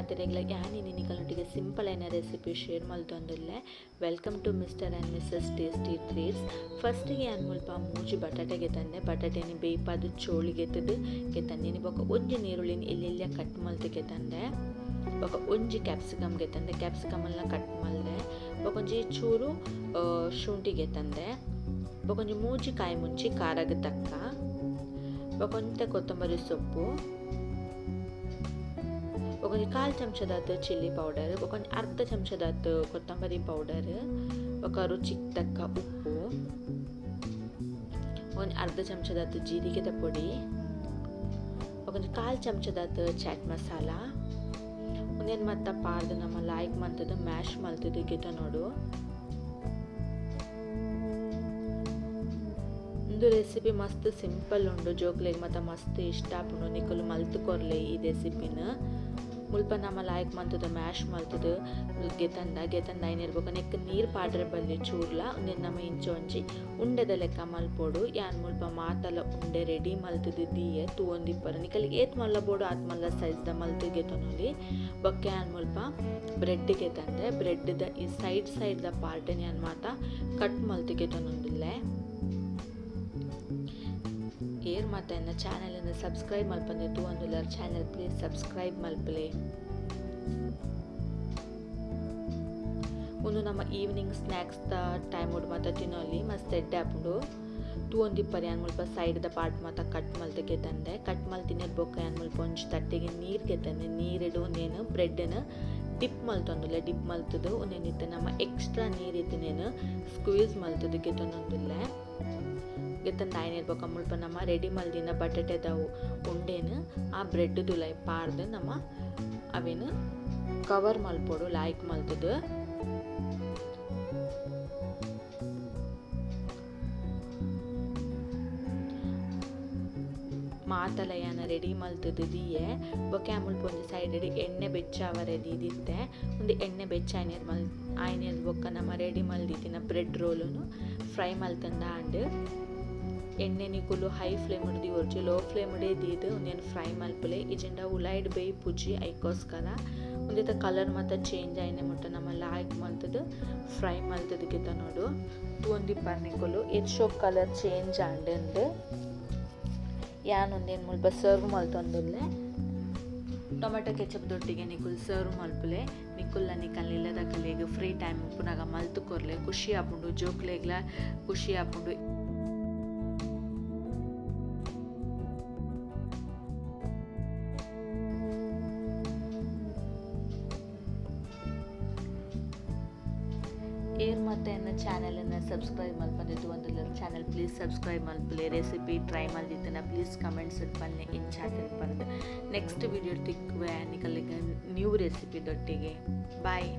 ಮಾತೆರೆಗ್ಲ ಯಾನ್ ನಿಕಲ್ನೊಟ್ಟಿಗೆ ಸಿಂಪಲ್ ಆಯಿನ ರೆಸಿಪಿ ಶೇರ್ ಮಲ್ತೊಂದುಲ್ಲೆ. Welcome to Mr and Mrs tasty treats. First ಯಾನ್ ಮುಲ್ಪ ಮೂಜಿ ಬಟಾಟೆ ಗೆತಂದೆ, ಬಟಾಟೆನ್ ಬೇಯ್ಪಾದ್ ಚೋಳಿ ಗೆತ್ತುದು ಗೆತಂದಿನಿ. ಬೊಕ ಒಂಜಿ ನೀರುಳ್ಳಿನ್ ಎಲ್ಯ ಕಟ್ ಮಲ್ತ್ ಗೆತಂದೆ. ಬೊಕ ಒಂಜಿ ಕ್ಯಾಪ್ಸಿಕಮ್ ಗೆತಂದೆ, ಕ್ಯಾಪ್ಸಿಕಮ್ ಲ ಕಟ್ ಮಲ್ದೆ. ಬೊಕ ಒಂಜಿ ಚೂರು ಶುಂಠಿ ಗೆತಂದೆ. ಬೊಕ ಒಂಜಿ ಮೂಜಿ ಕಾಯಿ ಮುಂಚಿ ಖಾರಗ್ ತಕ್ಕ. ಬೊಕ ಒಂತೆ ಕೊತ್ತಂಬರಿ ಸೊಪ್ಪು. ಬೊಕ ಒಂಜಿ ಕಾಲ್ ಚಮಚದಾತ್ ಚಿಲ್ಲಿ ಪೌಡರ್, ಬೊಕ ಒಂಜಿ ಅರ್ಧ ಚಮಚದಾತ್ ಕೊತ್ತಂಬರಿ ಪೌಡರ್, ಬೊಕ ರುಚಿಗ್ ತಕ್ಕ ಉಪ್ಪು, ಒಂಜಿ ಅರ್ಧ ಚಮಚದಾತ್ ಜೀರಿಗೆದ ಪೊಡಿ, ಬೊಕ ಒಂಜಿ ಕಾಲ್ ಚಮಚದಾತ್ ಚಾಟ್ ಮಸಾಲ. ಉಂದೆನ್ ಮಾತ ಪಾಡ್ದ್ ನಮ ಲಾಯ್ಕ್ ಮಲ್ತುದು ಮ್ಯಾಶ್ ಮಲ್ತುದು ಗೆತೊನೊಡು. ಉಂದು ರೆಸಿಪಿ ಮಸ್ತ್ ಸಿಂಪಲ್ ಉಂಡು, ಜೋಕ್ಲೆಗ್ ಮಾತ ಮಸ್ತ್ ಇಷ್ಟ ಆಪುಂಡು. ನಿಕುಲು ಮಲ್ತ್ ಕೊರ್ಲೆ ಈ ರೆಸಿಪಿನ್. ಮುಲ್ಪ ನಮ ಲಾಯ್ಕ್ ಮಲ್ತುದು ಮ್ಯಾಶ್ ಮಲ್ತುದು ಗೆತಂದ ಗೆತಂದ ಐನೆರ್ ಬೊಕ ನೆಕ್ಕ್ ನೀರ್ ಪಾಡ್ರೆ ಬಲ್ಲಿ ಚೂರ್ಲ. ಉಂದೆನ್ ನಮ ಇಂಚ ಒಂಜಿ ಉಂಡೆದ ಲೆಕ್ಕ ಮಲ್ಪೊಡು. ಯಾನ್ ಮುಲ್ಪ ಮಾತಲ ಉಂಡೆ ರೆಡಿ ಮಲ್ತುದು ದೀಯೆ ತೂವೊಂದಿಪ್ಪರ. ನಿಕಲ್ಗ್ ಏತ್ ಮಲ್ಲ ಬೋಡು ಆತ್ ಮಲ್ಲ ಸೈಜ್ ದ ಮಲ್ತ್ ಗೆತೊನೊಲಿ. ಬೊಕ್ಕ ಯಾನ್ ಮುಲ್ಪ ಬ್ರೆಡ್ ಗೆತಂದೆ, ಬ್ರೆಡ್ ದ ಈ ಸೈಡ್ ಸೈಡ್ ದ ಪಾರ್ಟ್ ನ್ ಯಾನ್ ಮಾತ ಕಟ್ ಮಲ್ತ್ ಗೆತೊನೊಂದುಲ್ಲೆ. ಏರ್ ಮಾತ ಎನ್ನ ಚಾನೆಲ್ ನ್ ಸಬ್ಸ್ಕ್ರೈಬ್ ಮಲ್ಪಂದೆ ತೂವೊಂದುಲ್ಲೆರ್ ಚಾನೆಲ್ ಪ್ಲೀಸ್ ಸಬ್ಸ್ಕ್ರೈಬ್ ಮಲ್ಪುಲೆ. ಉಂದು ನಮ್ಮ ಈವ್ನಿಂಗ್ ಸ್ನಾಕ್ಸ್ ದ ಟೈಮ್ ಡ್ ಮಾತ ತಿನೊಲಿ, ಮಸ್ತ್ ಎಡ್ಡೆ ಆಪುಂಡು. ತೂವೊಂದಿಪ್ಪರೆ ಯಾನ್ ಮುಲ್ಪ ಸೈಡ್ ದ ಪಾರ್ಟ್ ಮಾತ ಕಟ್ ಮಲ್ತ್ ಗೆತಂದೆ. ಕಟ್ ಮಲ್ತಿನೆಡ್ ಬೊಕ್ಕ ಯಾನ್ ಮುಲ್ಪ ಒಂಜಿ ತಟ್ಟೆಗ್ ನೀರ್ ಗೆತಂದೆ. ನೀರ್ ಡ್ ಉಂದೆನ್ ಬ್ರೆಡ್ ನ್ ಡಿಪ್ ಮಲ್ತೊಂದುಲ್ಲೆ. ಡಿಪ್ ಮಲ್ತುದು ಉಂದೆನ್ ಇತ್ತೆ ನಮ ಎಕ್ಸ್ಟ್ರಾ ನೀರ್ ಇತ್ತಿನೆನ್ ಸ್ಕ್ವೀಸ್ ಮಲ್ತುದು ಗೆತೊನೊಂದುಲ್ಲೆ. ಗೆತಂದು ಆಯಿನೆಡ್ ಬೊಕ್ಕ ಮುಲ್ಪ ನಮ ರೆಡಿ ಮಲ್ದಿನ ಬಟಾಟೆದ ಉಂಡೆನ್ ಆ ಬ್ರೆಡ್ ದುಲೈ ಪಾಡ್ದ್ ನಮ ಅವೆನ್ ಕವರ್ ಮಲ್ಪೊಡು ಲಾಯ್ಕ್ ಮಲ್ತುದು. ಮಾತಲ ಯಾನ್ ರೆಡಿ ಮಲ್ತುದು ದೀಯೆ. ಬೊಕ್ಕ ಮುಲ್ಪ ಒಂಜಿ ಸೈಡ್ ಡ್ ಎಣ್ಣೆ ಬೆಚ್ಚ ಆವರೆ ದೀದಿತ್ತೆ. ಉಂದು ಎಣ್ಣೆ ಬೆಚ್ಚ ಆಯಿನೆರ್ದ್ ಬೊಕ್ಕ ನಮ ರೆಡಿ ಮಲ್ದಿತ್ತಿನ ಬ್ರೆಡ್ ರೋಲ್ ನು ಫ್ರೈ ಮಲ್ತುಂಡ ಆಂಡ್. ಎಣ್ಣೆ ನಿಕುಲು ಹೈ ಫ್ಲೇಮ್ ಡ್ ದೀವೊರ್ಚಿ, ಲೋ ಫ್ಲೇಮ್ ಡೇ ದೀದ್ ಉಂದೆನ್ ಫ್ರೈ ಮಲ್ಪುಲೆ. ಇಜಿಂಡ ಉಲಾಯಿಡ್ ಬೇಯ್ಪುಜಿ ಐಕೋಸ್ಕರ. ಉಂದೆತ ಕಲರ್ ಮಾತ ಚೇಂಜ್ ಆಯಿನೆ ಮುಟ್ಟ ನಮ ಲಾಯ್ಕ್ ಮಲ್ತುದು ಫ್ರೈ ಮಲ್ತುದು ಗೆತೊನೊಡು. ತೂವೊಂದಿಪ್ಪರ್ ನಿಕುಲು ಏತ್ ಶೋಕ್ ಕಲರ್ ಚೇಂಜ್ ಆಂಡ್ ಇಂದ್. ಯಾನ್ ಉಂದೆನ್ ಮುಲ್ಪ ಸರ್ವ್ ಮಲ್ತೊಂದುಲ್ಲೆ. ಟೊಮೆಟೊ ಕೆಚಪ್ ದೊಟ್ಟಿಗೆ ನಿಕುಲು ಸರ್ವ್ ಮಲ್ಪುಲೆ. ನಿಕುಲ್ಲ ನಿಕಲ್ನ ಇಲ್ಲದಕಲೆಗ್ ಫ್ರೀ ಟೈಮ್ ಉಪ್ಪುನಗ ಮಲ್ತ್ ಕೊರ್ಲೆ, ಖುಷಿ ಆಪುಂಡು, ಜೋಕ್ಲೆಗ್ಲ ಖುಷಿ ಆಪುಂಡು. ಏರ್ ಮಾತ ಎನ್ನ ಚಾನೆಲ್ ನ್ ಸಬ್ಸ್ಕ್ರೈಬ್ ಮಲ್ಪಂದೆ ತೂವೊಂದುಲ್ಲೆರ್ ಚಾನೆಲ್ ಪ್ಲೀಸ್ ಸಬ್ಸ್ಕ್ರೈಬ್ ಮಲ್ಪುಲೆ. ರೆಸಿಪಿ ಟ್ರೈ ಮಲ್ದಿತ್ತುಂಡ ಪ್ಲೀಸ್ ಕಮೆಂಟ್ಸ್ ಡ್ ಪನ್ಲೆ ಎಂಚ ಆತುಂಡ್ ಪಂದ್. ನೆಕ್ಸ್ಟ್ ವಿಡಿಯೋ ಡ್ ತಿಕ್ಕುವೆ ನಿಕಲೆಗ್ ನ್ಯೂ ರೆಸಿಪಿ ದೊಟ್ಟಿಗೆ. ಬಾಯ್.